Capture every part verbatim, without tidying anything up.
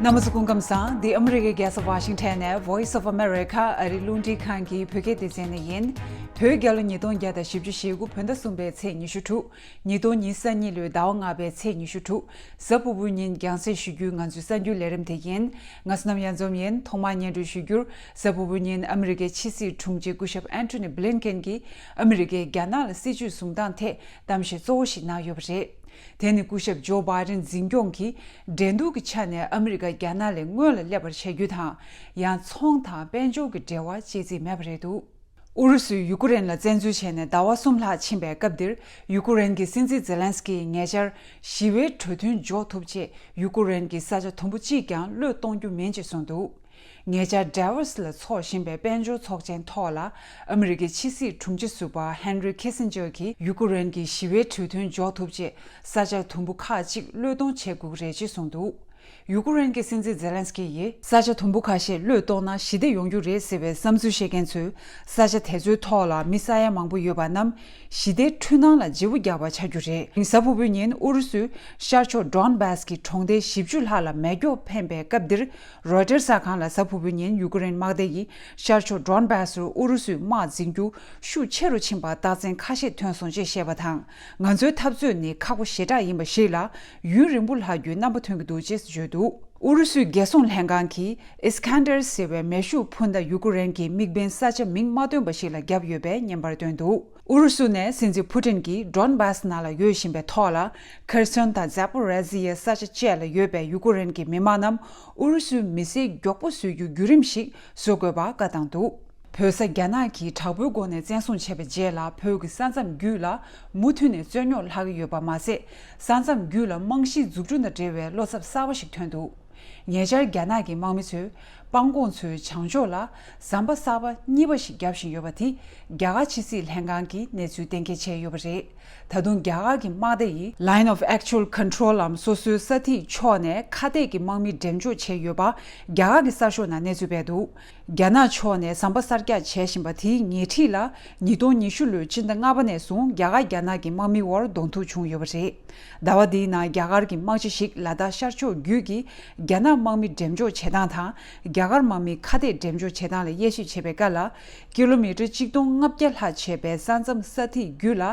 རྣམ་པ་ཚོ་སྐུ་ཁམས་བཟང་། འདི་ཨ་མི་རི་ཀའི་རྒྱལ་ས་ཝ་ཤིང་ཊོན་ནས་Voice of America ཨ་རིའི་རླུང་འཕྲིན་ཁང་གི་བོད་སྐད་སྡེ་ཚན་ནས་ཡིན། བོད་རྒྱལ་ལོ་ཉིས་སྟོང་བརྒྱ་དང་བཞི་བཅུ་ཞེ་དགུ་བོད་ཟླ་གསུམ་པའི་ཚེས་ཉི་ཤུ་དྲུག་ཉིས་སྟོང་ཉི་ཤུ་རྩ་གཉིས་ལོའི་ཟླ་བ་ལྔ་པའི་ཚེས་ཉི་ཤུ་དྲུག་གཟའ་ཕུར་བུའི་ཉིན་རྒྱང་སྲིང་ཞུ་རྒྱུའི་ང་ཚོའི་གསར་འགྱུར་ལས་རིམ་དེ་ཡིན། ང་བསོད་ནམས་གཡང་འཛོམས་ཡིན། ཐོག་མར་སྙན་སྒྲོན་ཞུ་རྒྱུར། གཟའ་ཕུར་བུའི་ཉིན་ཨ་མི་རི་ཀའི་ཕྱི་སྲིད་དྲུང་ཆེ་སྐུ་ཞབས་ཨན་ཐོ་ནི་བྷི་ལིན་ཀེན་གྱིས་ཨ་མི་རི་ཀས་རྒྱ་ནག་ལ་སྲིད་ཇུས་བཟུང་སྟངས་ཐད་གཏམ་བཤད་གཙོ་བོ་ཞིག་གནང་ཡོད་པ་རེད། དེ་ནི་སྐུ་ཞབས་ཇོ་བྷའི་ཌེན་འཛིན་སྐྱོང་གིས་འགྲན་བསྡུར་གྱི་ཆ་ནས་ཨ་མི་རི་ཀ་རྒྱ་ནག་ལས་སྔོན་ལ་སླེབས་པར་བྱ་རྒྱུ་དང་། ཡང་ཚོང་དང་དཔལ་འབྱོར་གྱི་འབྲེལ་བ་གཅོད་རྩིས་མེད་པ་རེད་འདུག་ཨུ་རུ་སུས་ཡུ་ཀེ་རེན་ལ་བཙན་འཛུལ་བྱས་ནས་ཟླ་བ་གསུམ་ལྷག་ཕྱིན་པའི་སྐབས་འདིར། ཡུ་ཀེ་རེན་གྱི་སྲིད་འཛིན་ཛེ་ལན་སི་ཀི་ཡིས་ཉེ་ཆར་ཞི་བའི་གྲོས་མཐུན་འཇོག་ཐུབ་ཆེད་ཡུ་ཀེ་རེན་གྱི་ས་ཆ་དུམ་བུ་གཅིག་ཀྱང་བློས་གཏོང་རྒྱུ་མིན་ཅེས་གསུངས་འདུག་ཉེ་ཆར་ཌ་ཝོ་སི་ལ་འཚོགས་བཞིན་པའི་དཔལ་འབྱོར་ཚོགས་ཆེན་ཐོག་ལ་ཨ་མི་རི་ཀའི་ཕྱི་སྲིད་དྲུང་ཆེ་ཟུར་པ་ཧན་རི་ཁི་སིན་ཇར་གྱིས་ཡུ་ཀེ་རེན་གྱིས་ཞི་བའི་གྲོས་མཐུན་འཇོག་ཐུབ་ཆེད་ས་ཆ་དུམ་བུ་ཁག་ཅིག་བློས་གཏོང་བྱེད་དགོས་ཀྱི་རེད་ཅེས་གསུངས་འདུག་ཡུ་ཀེ་རེན་གྱི་སྲིད་འཛིན་ཛེ་ལན་སི་ཀི་ཡིས་ས་ཆ་དུམ་བུ་ཁ་ཤས་བློས་གཏོང་ན་ཞི་བདེ་ཡོང་རྒྱུ་རེད་ཟེར་བའི་བསམ་ཚུལ་བཤད་མཁན་ཚོས། ས་ཆ་དེ་ཚོའི་ཐོག་ལ་མི་ས་ཡ་མང་པོ་ཡོད་པ་རྣམས་ཞི་བདེའི་འཁྲུལ་སྣང་ལ་བརྗེ་པོ་རྒྱག་པ་ཆགས་རྒྱུ་རེད། གཟའ་ཕུར་བུའི་ཉིན་ཨུ་རུ་སུས་ཤར་ཕྱོགས་ཌོན་བྷ་སི་གི་གྲོང་སྡེ་བཞི་བཅུ་ལྷག་ལ་མེ་སྒྱོགས་འཕེན་པའི་སྐབས་འདིར། རོའི་ཊར་གསར་ཁང་ལ་གཟའ་ཕུར་བུའི་ཉིན་ཡུ་ཀེ་རེན་དམག་སྡེ་ཡིས་ཤར་ཕྱོགས་ཌོན་བྷ་སིར་ཨུ་རུ་སུས་དམག་འཛིང་རྒྱུ་ཤུགས་ཆེ་རུ་ཕྱིན་པར་རྟགས་མཚན་ཁ་ཤས་ཐོན་སོང་ཅེས་བཤད་པ་དང་། ང་ཚོའི་འཐབ་རྩོད་ནི་ཁག་པོ་ཞེ་དྲག་ཡིན་པ་ཞིག་ལ་ཡུན་རིང་པོ་ལྷག་རྒྱུའི་རྣམ་པ་ཐོན་གྱི་འདུག་ཅེས་བརྗོད་འདུག་ཨུ་རུ་སུའི་རྒྱལ་སྲུང་ལྷན་ཁང་གིས་ཨིས་ཁན་ཌར་ཟེར་བའི་མེ་ཤུགས་འཕུར་མདའ་ཡུ་ཀེ་རེན་གྱི་དམིགས་འབེན་ས་ཆ་མིང་མ་བཏོན་པ་ཞིག་ལ་བརྒྱབ་ཡོད་པའི་བརྙན་པར་བཏོན་འདུག་ཨུ་རུ་སུ་ནས་སྲིད་འཛིན་ཕུ་ཏིན་གྱིས་ཌོན་བྷ་སི་ནང་ལ་ཡོད་བཞིན་པའི་ཐོག་ལ། ཁེར་སོན་དང་ཛ་པོ་རེ་ཟི་ཡའི་ས་ཆ་བཅས་ལ་ཡོད་པའི་ཡུ་ཀེ་རེན་གྱི་མི་དམངས་རྣམས་ཨུ་རུ་སུའི་མི་སེར་མགྱོགས་པོ་བཟོ་རྒྱུའི་བརྒྱུད་རིམ་ཞིག་བཟོ་དགོས་པར་བཀའ་བཏང་འདུག་བོད་ས་རྒྱ་ནག་གིས་དྲག་པོའི་སྒོ་ནས་བཙན་བཟུང་བྱས་པའི་རྗེས་ལ། བོད་ཀྱི་ས་མཚམས་བརྒྱུད་ལ་མུ་མཐུད་ནས་རྩོད་རྙོག་ལྷག་གི་ཡོད་པ་མ་ཟད། ས་མཚམས་བརྒྱུད་ལ་རྨང་གཞིའི་འཛུགས་སྐྲུན་དང་འབྲེལ་བའི་བློ་འཚབ་གསར་པ་ཞིག་ཐོན་འདུག་ཉེ་ཆར་རྒྱ་ནག་གི་དམག་མི་ཚོས་སྤང་གོང་མཚོའི་བྱང་ཕྱོགས་ལ་ཟམ་པ་གསར་པ་གཉིས་པ་ཞིག་བརྒྱབ་བཞིན་ཡོད་པ་དེ་རྒྱ་གར་ཕྱི་སྲིད་ལྷན་ཁང་གིས་གནས་ཚུལ་གཏན་འཁེལ་བྱས་ཡོད་པ་རེད། ད་དུང་རྒྱ་གར་གྱི་དམག་སྡེ་ཡིས་Line of Actual Control ལམ་སོ་སོའི་ས་ཐིག་ཕྱོགས་ནས་ཁ་གཏད་ཀྱི་དམག་མི་འགྲེམས་འཇོག་བྱས་ཡོད་པ་རྒྱ་གར་གྱི་གསར་ཤོག་ནང་གནས་ཚུལ་སྤེལ་འདུག་རྒྱ་ནག་ཕྱོགས་ནས་ཟམ་པ་གསར་རྒྱག་བྱས་བཞིན་པ་དེའི་ཉེ་འཁྲིས་ལ་ཉིས་སྟོང་ཉི་ཤུ་ལོའི་སྤྱི་ཟླ་ལྔ་པ་ནས་བཟུང་རྒྱ་གར་རྒྱ་ནག་གི་དམག་མི་དབར་གདོང་ཐུག་བྱུང་ཡོད་པ་རེད། ཟླ་བ་འདིའི་ནང་རྒྱ་གར་གྱི་དམག་སྤྱི་ཞིག་ལ་དྭགས་ཤར་ཕྱོགས་བརྒྱུད་ཀྱི་རྒྱ་ནག་དམག་མི་འགྲེམས་འཇོག་བྱེད་སྟངས་དང་། རྒྱ་གར་དམག་མིའི་ཁ་གཏད་འགྲེམས་འཇོག་བྱེད་སྟངས་ལ་དབྱེ་ཞིབ་བྱེད་པའི་སྐབས་ལ། ཀི་ལོ་མི་ཊར་གཅིག་སྟོང་ལྔ་བརྒྱ་ལྷག་བྱས་པའི་ས་མཚམས་ས་ཐིག་བརྒྱུད་ལ་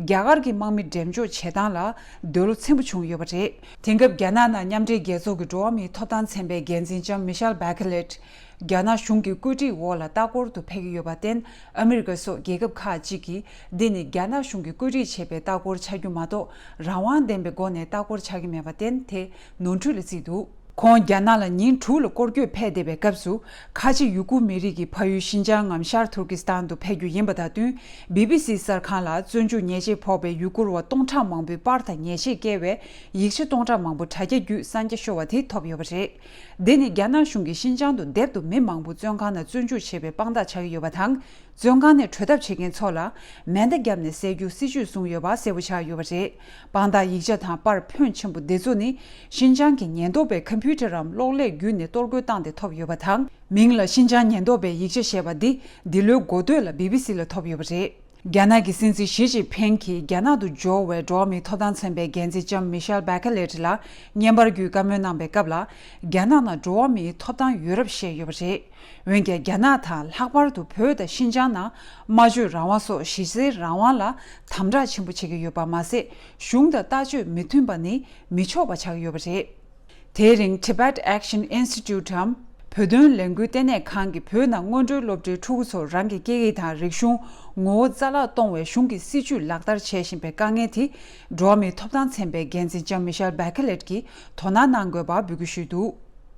རྒྱ་གར་གྱི་དམག་མི་འགྲེམས་འཇོག་བྱེད་སྟངས་ལ་འདོད་བློ་ཚིམ་པོ་བྱུང་ཡོད་པ་རེད། དེང་སྐབས་རྒྱ་ནག་ནང་མཉམ་འབྲེལ་རྒྱལ་ཚོགས་ཀྱི་འགྲོ་བ་མིའི་ཐོབ་ཐང་ཚན་པའི་འགན་འཛིན་ལྕམ་མི་ཤེལ་བྷེ་ཁེ་ལེད། རྒྱ་ནག་གཞུང་གི་བཀོད་སྒྲིག་འོག་ལ་ལྟ་སྐོར་དུ་ཕེབས་ཀྱི་ཡོད་པར་བརྟེན། ཨ་མི་རི་ཀ་སོགས་རྒྱལ་ཁབ་ཁག་ཅིག་གིས་འདི་ནི་རྒྱ་ནག་གཞུང་གིས་བཀོད་སྒྲིག་བྱས་པའི་ལྟ་སྐོར་ཆགས་རྒྱུ་མ་གཏོགས། རང་དབང་ལྡན་པའི་སྒོ་ནས་ལྟ་སྐོར་ཆགས་ཀྱི་མེད་པར་བརྟེན། དེ་ནོར་འཁྲུལ་ལ་བརྩིས་འདུག་ཁོང་རྒྱ་ནག་ལ་ཉིན་དྲུག་ལ་སྐོར་སྐྱོད་ཕེབས་བསྡད་པའི་སྐབས་སུ། ཁ་ཆེ་ཡུ་གུར་མི་རིགས་ཀྱི་ཕ་ཡུལ་ཤིན་ཅང་ངམ་ཤར་ཐུར་ཀི་སི་ཐན་དུ་ཕེབས་རྒྱུ་ཡིན་པ་དང་བསྟུན། བི་བི་སི་གསར་ཁང་ལ་བཙོན་འཇུག་ཉེས་ཆད་ཕོག་པའི་ཡུ་གུར་བ་སྟོང་ཕྲག་མང་པོའི་པར་དང་ཉེས་ཆད་བཀལ་བའི་ཡིག་ཆ་སྟོང་ཕྲག་མང་པོ་དྲ་རྒྱ་བརྒྱུད་གསན་རྒྱ་ཤོར་བ་དེ་ཐོབ་ཡོད་པ་རེད། འདི་ནི་རྒྱ་ནག་གཞུང་གིས་ཤིན་ཅང་དུ་སྡེབ་ཏུ་མི་མང་པོ་བཙོན་ཁང་ནང་བཙོན་འཇུག་བྱས་པའི་དཔང་རྟགས་ཆགས་ཀྱི་ཡོད་པ་དང་། བཙོན་ཁང་ནས་བྲོས་ཐབས་བྱེད་མཁན་ཚོ་ལ་མེ་མདའ་བརྒྱབ་ནས་བསད་རྒྱུ་སྲིད་ཇུས་བཟུང་ཡོད་པ་གསལ་པོ་ཆགས་ཡོད་པ་རེད། དཔང་རྟགས་ཡིག་ཆ་དང་པར་ཕོན་ཆེན་པོ་འདི་ཚོ་ནི་ཤིན་ཅང་གི་ཉེན་རྟོག་པའི་ཁམ་པུ་ཊར་རམ་གློག་ཀླད་བརྒྱུད་ནས་གཏོར་རྒོལ་བཏང་སྟེ་ཐོབ་ཡོད་པ་དང་། མིང་ལ་ཤིན་ཅང་ཉེན་རྟོག་པའི་ཡིག་ཆ་ཞེས་པ་འདི་འདི་ལོའི་འགོ་སྟོད་ལ་བི་བི་སི་ལ་ཐོབ་ཡོད་པ་རེད། རྒྱ་ནག་གི་སྲིད་འཛིན་ཞི་ཅིན་ཕིང་གིས་རྒྱ་ནག་ཏུ་འབྱོར་བའི་འགྲོ་བ་མིའི་ཐོབ་ཐང་ཚན་པའི་འགན་འཛིན་ལྕམ་མི་ཤེལ་བྷེ་ཁེ་ལེད་ལ་བརྙན་པར་བརྒྱུད་བཀའ་མོལ་གནང་པའི་སྐབས་ལ། རྒྱ་ནག་ནང་འགྲོ་བ་མིའི་ཐོབ་ཐང་ཡོད་རབས་བཤད་ཡོད་པ་རེད། འོན་ཀྱང་རྒྱ་ནག་དང་ལྷག་པར་དུ་བོད་དང་ཤིན་ཅང་ནང་སྨྲ་བརྗོད་རང་དབང་སོགས་གཞི་རྩའི་རང་དབང་ལ་དམ་དྲག་ཆེན་པོ་བྱེད་ཀྱི་ཡོད་པ་མ་ཟད། གཞུང་དང་ལྟ་སྤྱོད་མི་མཐུན་པ་ནི་མི་ཆོག་པ་ཆགས་ཀྱི་ཡོད་པ་རེད། དེའི་རིང་Tibet Action Institute འམ། བོད་དོན་ལས་འགུལ་ལྟེ་གནས་ཁང་གིས་བོད་ནང་སྔོན་འགྲོའི་སློབ་གྲྭའི་ཕྲུ་གུ་ཚོར་རང་གི་སྐད་ཡིག་དང་རིག་གཞུང་ངོ་བོ་རྩ་བརླག་གཏོང་བའི་གཞུང་གི་སྲིད་ཇུས་ལག་བསྟར་བྱེད་བཞིན་པའི་དཀའ་ངལ་དེ་འགྲོ་བ་མིའི་ཐོབ་ཐང་ཚན་པའི་འགན་འཛིན་ལྕམ་མི་ཤེལ་བྷེ་ཁེ་ལེད་ཀྱིས་དོ་སྣང་གནང་དགོས་པར་འབོད་སྐུལ་ཞུས་འདུག་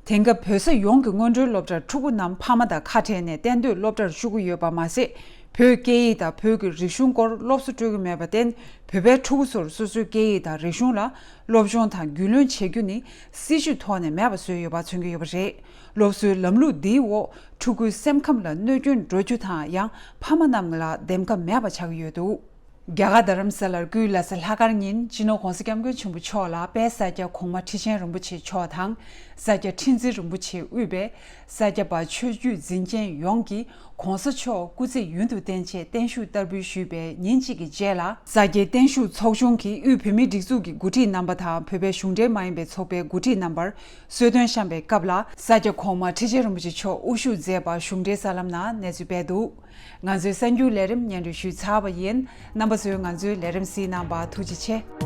དེང་སྐབས་བོད་ས་ཡོངས་ཀྱི་སྔོན་འགྲོའི་སློབ་གྲྭར་ཕྲུ་གུ་རྣམས་ཕ་མ་དང་ཁ་བྲལ་ནས་གཏན་སྡོད་སློབ་གྲྭར་བཅུག་གི་ཡོད་པ་མ་ཟད། བོད་སྐད་ཡིག་དང་བོད་ཀྱི་རིག་གཞུང་སྐོར་སློབ་གསོ་སྤྲོད་ཀྱི་མེད་པར་བརྟེན། བོད་པའི་ཕྲུ་གུ་ཚོར་སོ་སོའི་སྐད་ཡིག་དང་རིག་གཞུང་ལ་སློབ་སྦྱོང་དང་རྒྱུས་ལོན་བྱེད་རྒྱུ་ནི་སྲིད་ཇུས་ཐོག་ནས་མེད་པ་བཟོས་ཡོད་པ་མཚོན་གྱི་ཡོད་པ་རེད། སློབ་གསོའི་ལམ་ལུགས་འདིའི་འོག་ཕྲུ་གུའི་སེམས་ཁམས་ལ་གནོད་སྐྱོན་འགྲོ་རྒྱུ་དང་། ཡང་ཕ་མ་རྣམས་ལ་འདེམས་ཀ་མེད་པ་ཆགས་ཀྱི་ཡོད་འདུག་རྒྱ་གར་རྡ་རམ་ས་ལར་སྐུའི་ལྷ་ས་ལྷག་དཀར་ཉིན་སྤྱི་ནོར་༧གོང་ས་༧སྐྱབས་མགོན་ཆེན་པོ་མཆོག་ལ་དཔལ་ས་སྐྱ་གོང་མ་ཁྲི་ཆེན་རིན་པོ་ཆེ་མཆོག་དང་། ས་སྐྱ་ཁྲི་འཛིན་རིན་པོ་ཆེས་དབུས་པའི་ས་སྐྱ་པ་ཆོས་བརྒྱུད་འཛིན་སྐྱོང་ཡོངས་ཀྱིས་ ༸གོང་ས་མཆོག་སྐུ་ཚེ་ཡུན་དུ་བརྟན་ཆེད་བརྟན་བཞུགས་བསྟར་འབུལ་ཞུས་པའི་ཉིན་གཅིག་གི་རྗེས་ལ། ས་སྐྱའི་བརྟན་བཞུགས་ཚོགས་ཆུང་གིས་དབུས་བོད་མིའི་སྒྲིག་འཛུགས་ཀྱི་འགོ་ཁྲིད་རྣམ་པ་དང་བོད་པའི་གཞུང་འབྲེལ་མ་ཡིན་པའི་ཚོགས་པའི་འགོ་ཁྲིད་རྣམ་པར་གསོལ་སྟོན་བཤམས་པའི་སྐབས་ལ། ས་སྐྱ་གོང་མ་ཁྲི་ཆེན་རིན་པོ་ཆེ་མཆོག་དབུ་བཞུགས་མཛད་པ་གཞུང་འབྲེལ་གསར་ལམ་ནང་གནས་ཚུལ་སྤེལ་འདུག། ང་ཚོའི་གསར་འགྱུར་ལས་རིམ་སྙན་སྒྲོན་ཞུས་ཚར་བ་ཡིན། རྣམ་པ་ཚོས་ང་ཚོའི་ལས་རིམ་གཟིགས་གནང་བར་ཐུགས་རྗེ་ཆེ།